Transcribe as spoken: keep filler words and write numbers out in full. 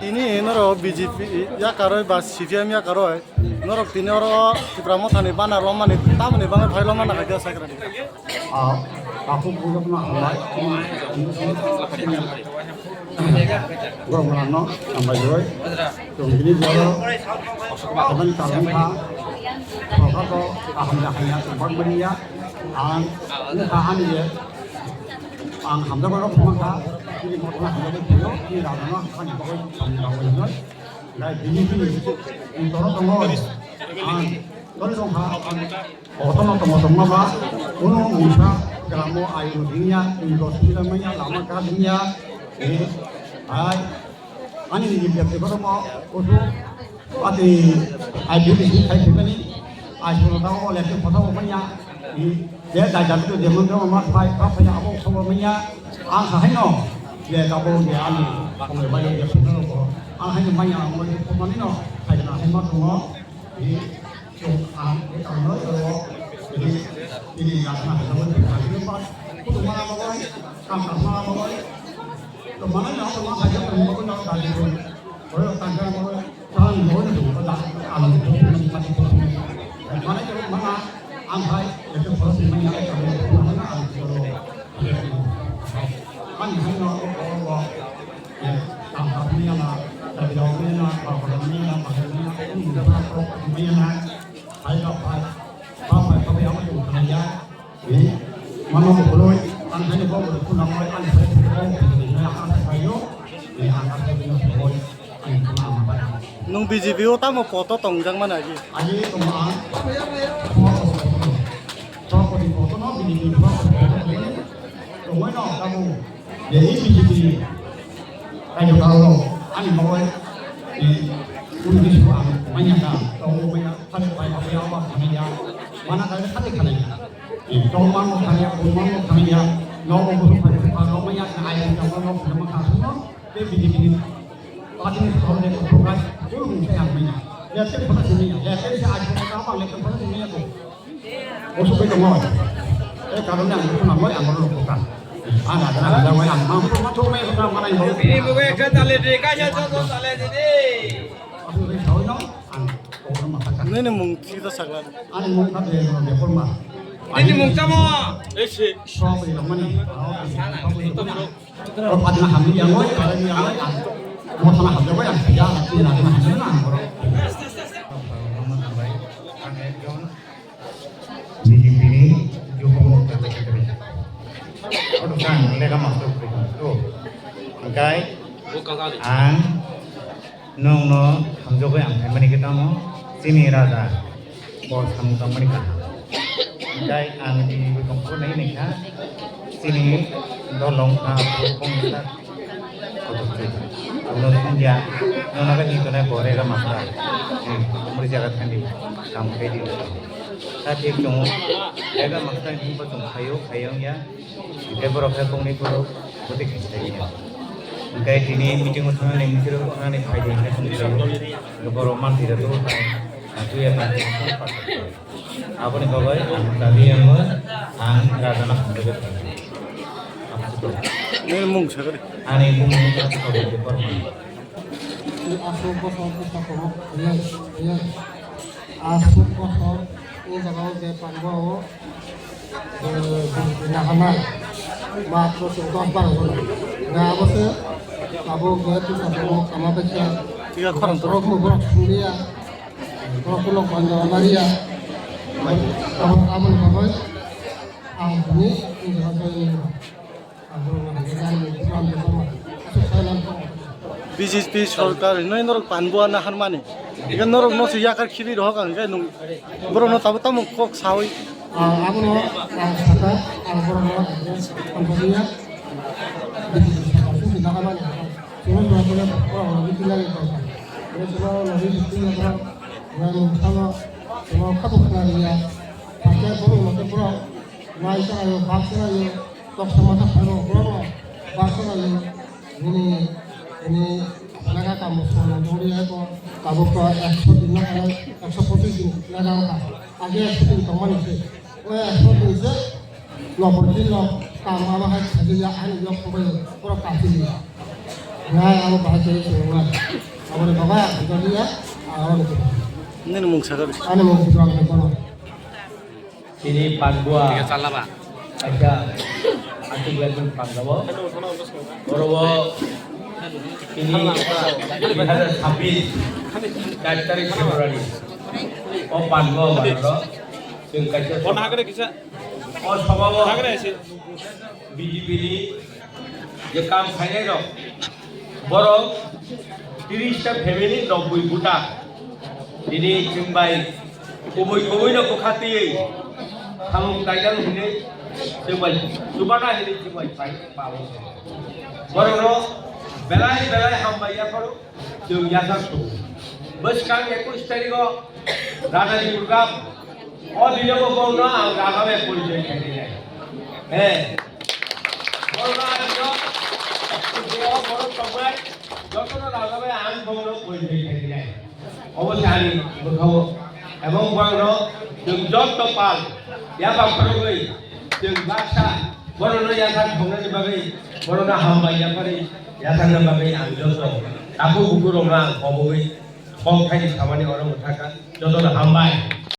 Tini norok B J P yakaroi ba C P M yakaroi norok tini oro Tipra Mothani bana romani tamoni bagwi phai lomana khaikhe sakra di. Ah, aku punya pernah hambai. Borok rano hambai doi. Tong bini boro. Abang talong kha. Soka to aham dah hanya tempat beri ya. Ang, ini tahan ya. Ang hamjak bai rok phunukha, chini mothano hamjagwi phunukha, chini rajano hamjagwi phunukha, nai bini bini toro tongo, ang tori tongkha, ang kotorno tongo tongma ba, kuno mungsa gramo ayung ringya, twi dos kilo manya, lama ka ringya, eh, hai, ani nini biap twi kotormo, kusu, Ati I B B C khai phimani, I B B C o lekha phota bo manya, i, je dai dai tu je mun dong ma phai, phai, phai abo khobor manya, ang sa haino, je kabo je ani, khobor bai je phota ko, ang haino manya, ang mo phota mani no, khai na hai ma tongo, i, ang, ang no, i, i, i, ang na hai no, phai no ba, kutu mana ba, kam kam mana ba, to mana no, to ma khai no, mo ko no, dai dai ko, ko ta ga mo, Ang bo ni dum da ang bo ni mati ko. Mana ko mana ang hai le ko phoro sin manya ka mana ang ko. Ani hai no ko ko. Ang ka ni na da bi ni na ba ko ni na ba ko ni na ko ni na ko ni na. Hai ka hai. Ba ba ko ya ko ni ya. Mano boloi, ang haino bo boloi phunuknai, ang sai phunuknai, ang sai phunuknai, ang sai phunuknai, ang phunuknai. Nwng B J P o tamo poto tongjak mani agi? Agi tongma ang, tongma poto no, B J P tongma poto no, tongma no, tamo. Jadi B J P ni kayo kalo ani bagoi ni uni bisu ang manya ka, tong manya, kali pai pai apa kami ya, mana kali kali kali ya. Tong man mo kami ya, pun man mo kami ya, no mo mo kami ko kalo manya na ai ka mo no ko ma ka no, te B J P ni. Pati ni ko ne ko ka, ko mo se ang manya. Ya te ko se manya, ya te se ai ko ka ma le ko se manya ko. Oso bai tongo. E karon ang ko na moi ang ro ko ka. Ang ada na da wai ang ma ko ma to mai ko na ma nai ho. Bini buge ka tale de ka ya to to tale de de. Oso bai thoi no ang ko ma ka. Nini mung sita sakla. Ani mung ka de no de ko ma. Nini mung tamo. Ese. So bai no mani. O patna hamni yang oi, patna yang oi. Mo thana hamni oi, ang ya, ni na na hamni na ang ro. B J P ni Yubung Motha Secretary. Oto sang lega master president. To, angkai ang nwngno hamjagwi ang phaimani khe tamo chini raja bo samung tangmani kaham. Angkai ang tini bo tongphuru nai nai kha chini dolong kha bongsa. Kotor twi. Abono songya, nono khe twi tongnai bo rega masa. Hmm, muri jaga thani kam khai di. Sa thik tongo. Rega masa ni himba tong khayo, khayo ya. Hingke borok khe bongni borok bwtwi khe sai ya. Hingke tini meeting o thangnani, meeting o thangnani phai di hingke tong khayo. Borok man thwi rw to. Atu ya ta. Aboni bagwi ang dabi yango ang rajana hamjagwi phaio. Nini mung sakari. Ani mung wngkha Sabri Debbarma. Aswk bosor bwsa tongo, yes, yes. Aswk bosor o jaga o je pangba o, eh, nahanai. Matro chwng dos baro jona. Ga abo se abo ga tu sa tongo kama bai kha. Tiga khorang to. Borok mo borok sumliya. Borok kulok banda maliya. Abo, abo ni bagwi ang tini wngkha join wngkha. Ang borok no hamjak B J P sorkar hinwi norok panbua na harmani. Ika norok no se yakar khiri rohok ang khe nung borok no tabo tamo kok sawi. Ah, abono ang saka, ang borok no ang saka ya. B J P sorkar sing sing nakamani. Chuma chuma chuma borok no bithi lagi tongkha. Ino chuma no bithi lagi tongkha. Ino chuma chuma khabu khna ya. Pakai borok no borok. Nai saka yo, bak saka yo. Tok sama tak borok no. Bak saka yo. Nini, nini, naga kamu sono dori ya ko, tabuk ko ekso din na kala, ekso pochis din naga ka. Age ekso din tongmani se. O ekso din se, noboi din no kam abo hai saja ya, ani yok ko bai, pura kasi ya. Ngai abo bahai se se ngai. Abo ni baba, dori ya, abo ni. Nini mung sakar. Ani mung sakar. Tini Panbua kaisa achuk lekha panjabo. Oro o tini dui hazar sabbish char tarik February o Panbua bararo chwng kaisa o sabao B J P ni je kam khainai rok, borok tris ta family, nobboi buta. Tini chwng bai kubui kubui no bwkha twiwi samung kaijak hinwi chwng bai chubana hinwi chwng bai pai pao. Borok no belai belai hambai yapharo. Chwng yachak tongo. Bwskang ekwis tarikh o Radhani program. O dino bo bongno ang Radha bai porichoi khainai. He. Bongno ang no, je o borok tongbai, jotono Radha bai ang bongno porichoi khainai. Obo se ani bwkhao. Ebong bongno chwng joto pal, yapha phorogwi, chwng baksa, borokno yachak tongnani bagwi, borokno hambai yapharwi, yachakna bagwi ang joto takhuk bukurokno ang kobogwi. Kok thaini samani oro mwthakha, jotono hambai.